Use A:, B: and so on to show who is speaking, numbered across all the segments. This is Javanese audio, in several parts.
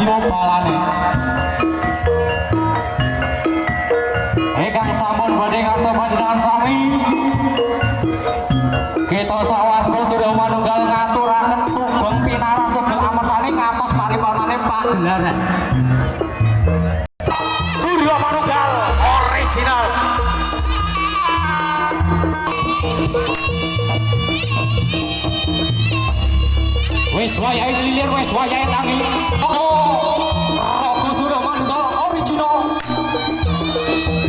A: wadya balane. Ingkang sampun badhe ngarsa panjenengan sami, kita sawarga Surya Manunggal ngaturaken sugeng pinarak sugeng amersani ngantos paripurnane pagelaran. Surya Manunggal original. Wis wayahe lilir, wis wayahe tangi. Oh, Rogo Surya Manunggal original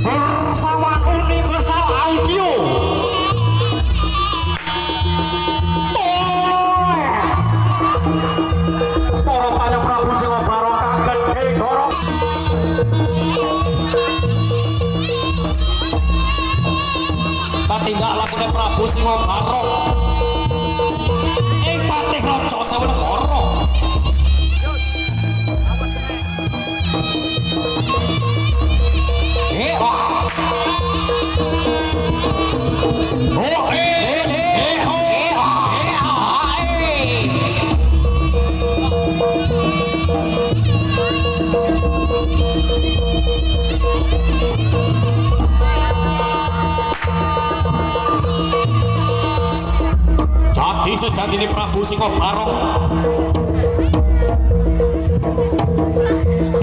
A: bersama Universal Audio.
B: Para panyo Prabu Singobarong kang gedhe goro.
A: Katindak lakune Prabu Singobarong ing patih raja Sewanegara. Eh, wah. Oh, eh, eh, oh, eh, ah, eh, ah, eh. Jati sejatine Prabu Singobarong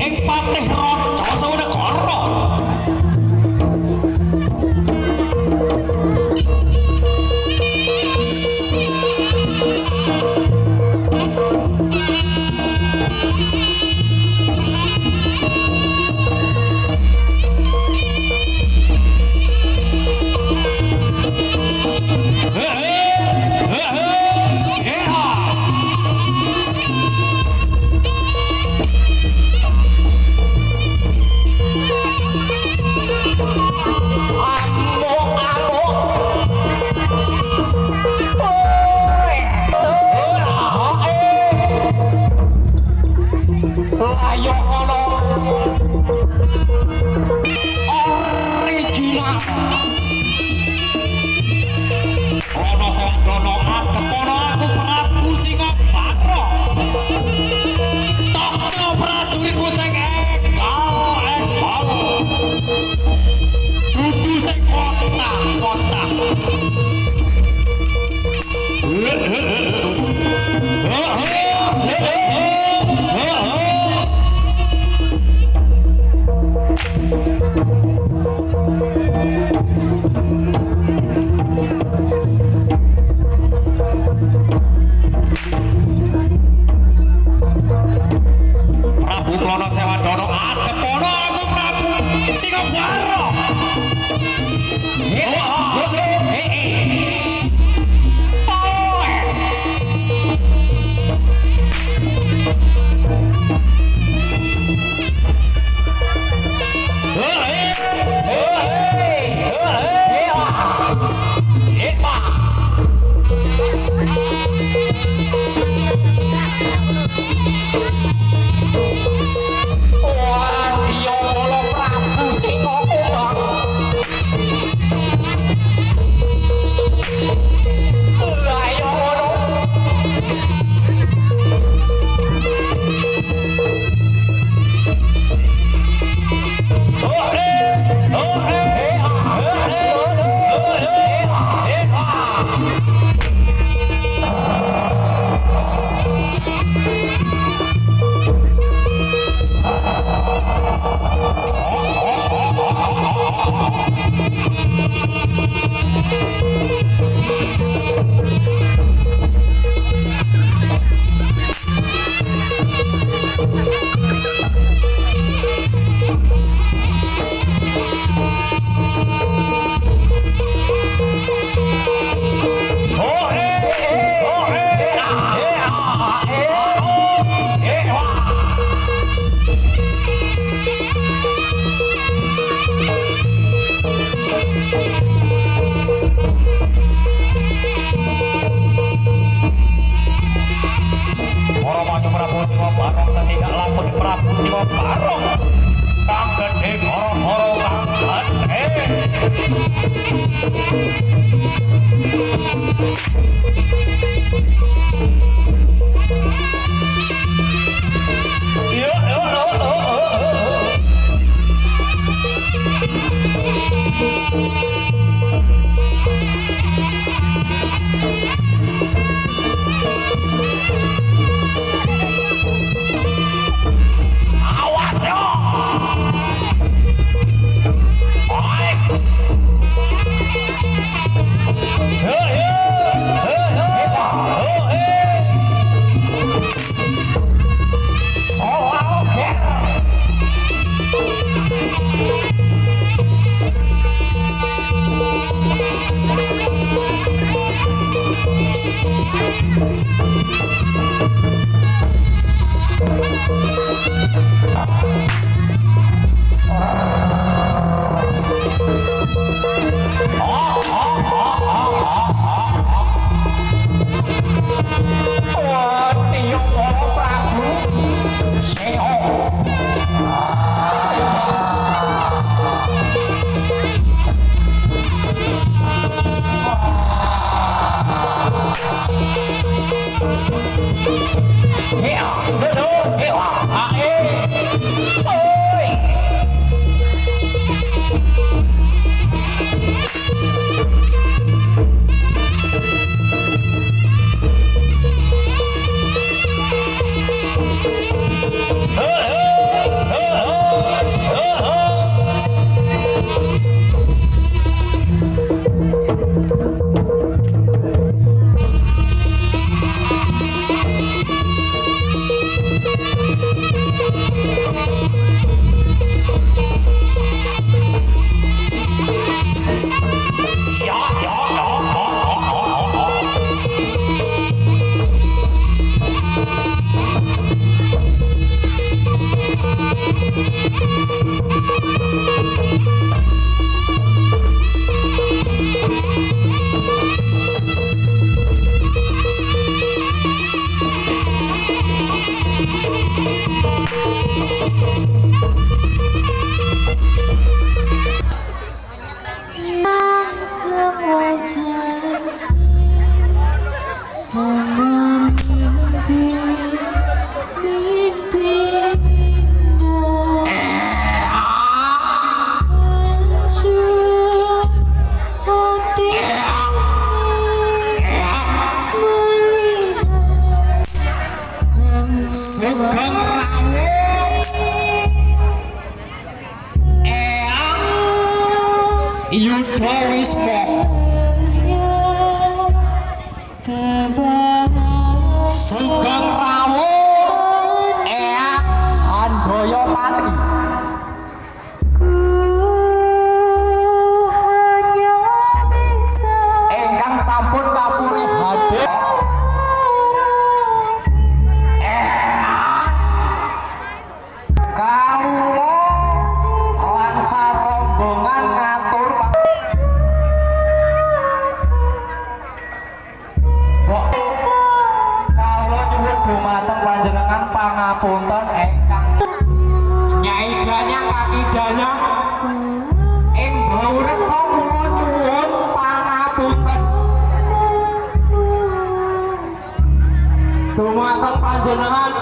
A: ing patih raja Sewanegara. Layo ngono original. Rono Sewandono adepono aku Prabu Singobarong. Tokno prajuritmu sing egal egal. Dudu sing kocah-kocah. Prabu Klono Sewandono adepono aku Prabu Singobarong. Wadya bala Prabu Singobarong. Layo ngono.
B: Para panyo Prabu Singobarong ketindak lakune Prabu Singobarong kang gedhe goro-goro kang gedhe. Iya. Awas yo. Oes. He he he he he. Soal ger.
A: Prabu Seo.
B: Ya ya ya ya ya ya.
C: Yang semua janji, semua mimpi, mimpi indah. Hancur hati ini melihat semua
A: Sugeng rawuh Eyang Yudha Wisma. Sugeng rawuh Eyang Handayapati.
C: Ku hanya bisa
A: Ingkang sampun kapuri hadir. Kawula lan sarombongan ngatur Mbok kawula nyuwun dumateng panjenengan pangapunten ingkang Nyai Danyang Kaki Danyang ing baureksa kula nyuwun pangapunten dumateng panjenengan.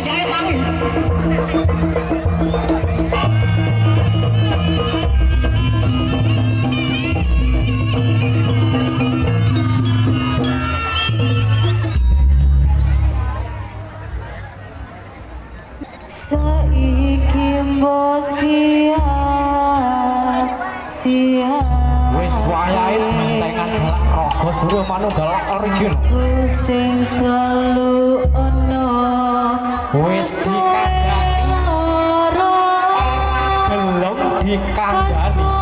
A: wayahe tangi.
C: Saiki mbok siap siap.
A: Wis wayahe bentengan gelak Raga Surya Manunggal original.
C: Aku sing selalu ono.
A: Wis dikandani
C: Lara.
A: gelem dikandani.